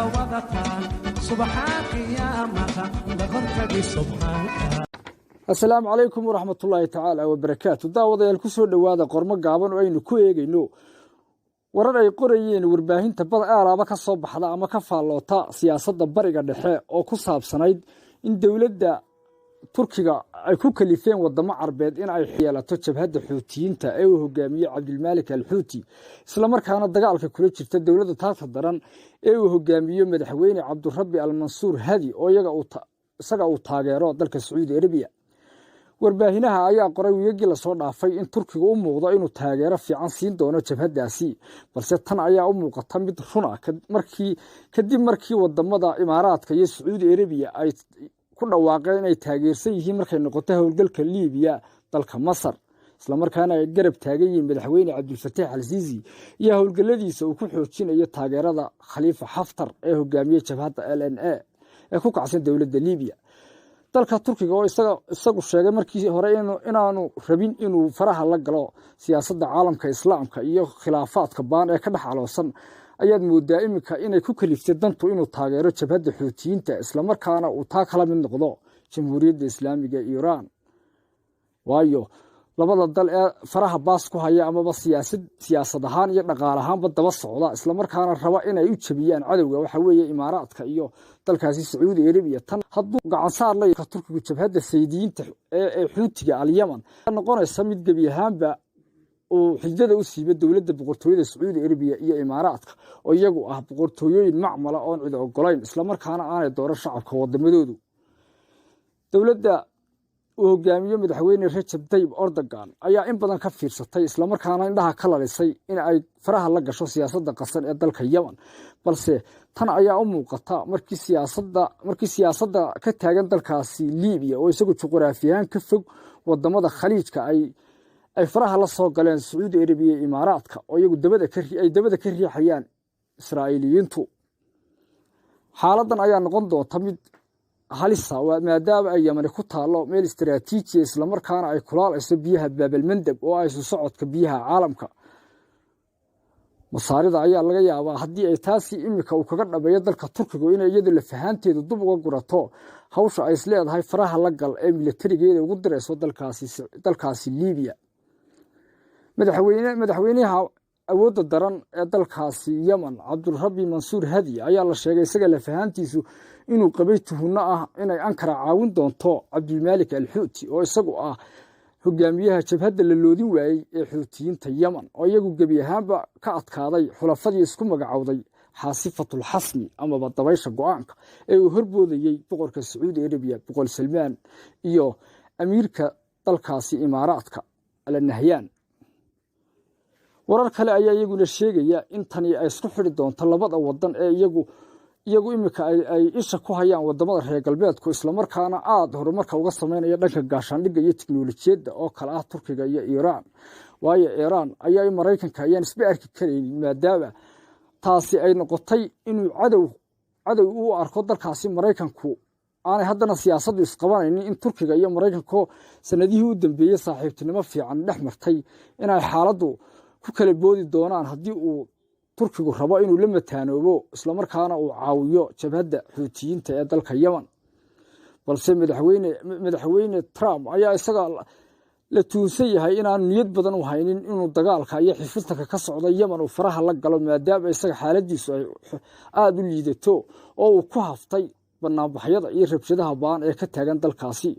Wadataan subaxaa qiyaamaha la hortagi subxaanka. Asalaamu calaykum waraxmatullaahi tacaala wabarakaatu. Daawadayaal, ku soo dhowaada qormo gaaban oo aynu ku eegayno warar ay qorayeen warbaahinta bad aalaaba ka soo baxda ama ka faalloota siyaasadda Bariga Dhexe, oo ku saabsanayd in dowladda Turkiga ay ku kalifeen wadamo Carbeed in ay yeelato jabhadda Xuutiyiinta ee uu hogaamiye Cabdilmaalik Al Xuuti, islamarkaana dagaalka kula jirta dowladda taagta daran ee uu hogaamiyo madaxweyne Cabdurabi Almansuur Hadi, oo isaga uu taageero dalka Sacuudi Arabiya. Warbaahinaha ayaa qoray wiigagii lasoo dhaafay in Turkiga u muuqdo inuu taageero fiican siin doono jabhaddaasi, balse tan ayaa u muuqata mid runa markii kadib markii wadamada Imaaraadka iyo Sacuudi Arabiya ay ku dhawaaqeen inay taageersan yihiin markay noqoto howlgalka Liibiya dalka Masar, islamarkaana ay garab taagan yihiin madaxweyne Cabdilfataax Al Siisi iyo howlgaladiisa uu ku xoojinayo taageerada Khaliifa Xaftar ee hogaamiye jabhadda LNA ee ku kacsan dowladda Liibiya. Dalka Turkiga, oo isagu sheegay markii hore inaanu rabin inuu faraha la galo siyaasadda caalamka Islaamka iyo khilaafaadka baan ee ka dhex aloosan, ayaad moodaa iminka inay ku kaliftay dantu inuu taageero jabhadda Xuutiyiinta, islamarkaana uu taa kala mid noqdo Jamhuuriyadda Islaamiga Iiraan. Waayo, labada dal ee faraha baas ku haya amaba siyaasad ahaan iyo dhaqaal ahaanba daba socda, islamarkaana raba inay u jabiyaan cadowga, waxa weeye Imaaraadka iyo dalkaasi Sacuudi Arabiya. Tan hadduu gacansaar la Turkigu jabhadda Saydiyiinta ee Xuutiga Alyaman, noqonaysa mid gebi ahaanba uu xididada u siiba dowladda Boqortooyada Sacuudi Arabiya iyo Imaaraadka, oo iyagu ah boqortooyooyin macmala oon cid ogolayn, islamarkaana aanay dooran shacabka wadamadoodu. Dowladda uu hogaamiyo madaxweyne Rajab Tayib Erdogan ayaa in badan ka fiirsatay, islamarkaana indhaha ka lalisay in ay faraha la gasho siyaasadda qasan ee dalka Yemen, balse tan ayaa u muuqata markii siyaasadda ka taagan dalkaasi Liibiya, oo isagu juquraafiyahaan ka fog wadamada Khaliijka, ay faraha la soo galeen Sacuudi Arabiya iyo Imaaraadka, oo iyagu ay dabada ka riixayaan Israa'iiliyiintu. Xaaladan ayaa noqon doonta mid halisa, maadaama ay Yamani ku taalo meel istaraatiijiya, islamarkaana ay kulaalayso biyaha Baabalmandab oo ay isu socodka biyaha caalamka. Masaarida ayaa laga yaabaa, haddii ay taasi imika uu kaga dhameeyo dalka Turkigu, inay iyadu lafahaanteedu dub uga gurato hawsha ay isleedahay faraha la gal ee milatarigeeda ugu dirayso dalkaasi Liibiya. Madaxweynaha awoodda daran ee dalkaasi Yemen, Cabdurabi Mansuur Hadi, ayaa la sheegay isaga lafahaantiisu inuu qabay tuhunno ah inay Ankara caawin doonto Cabdilmaalik Al Xuuti, oo isagu ah hogaamiyaha jabhadda la loodin waayey ee Xuutiyiinta Yemen, oo iyagu gebi ahaanba ka adkaaday xulafadii isku magacowday Xaasifatulxasmi amaba dabaysha go-aanka ee uu horboodayey boqorka Sacuudi Arabiya, Boqor Salmaan, iyo amiirka dalkaasi Imaaraadka, Ala Nahyaan. Warar kale ayaa iyaguna sheegaya in tani ay isku xidhi doonto labada wadan ee iyagu iminka ay isha ku hayaan wadamada reer galbeedku, islamarkaana aada horumarka uga sameynaya dhanka gaashaandhigga iyo tiknolojiyadda, oo kale ah Turkiga iyo Iiraan. Waayo, Iiraan ayaa Maraykanka ayaan isba arki karaynin, maadaama taasi ay noqotay inuu cadow u arko dalkaasi Maraykanku. Aanay haddana siyaasaddu isqabanaynin in Turkiga iyo Maraykanko sanadihii u dambeeyey saaxiibtinimo fiican dhex martay inay xaaladdu ku kala boodi doonaan haddii uu Turkigu rabo inuu la mataanoobo, islamarkaana uu caawiyo jabhadda Xuutiyiinta ee dalka Yemen. Balse madaxweyne Trump ayaa isaga la tuunsan yahay inaanu niyad badan u haynin inuu dagaalka iyo xifiltanka ka socda Yemen uu faraha la galo, maadaama isaga xaaladiisu ay aada u liidato oo uu ku haftay banaanbaxyada iyo rabshadaha baan ee ka taagan dalkaasi.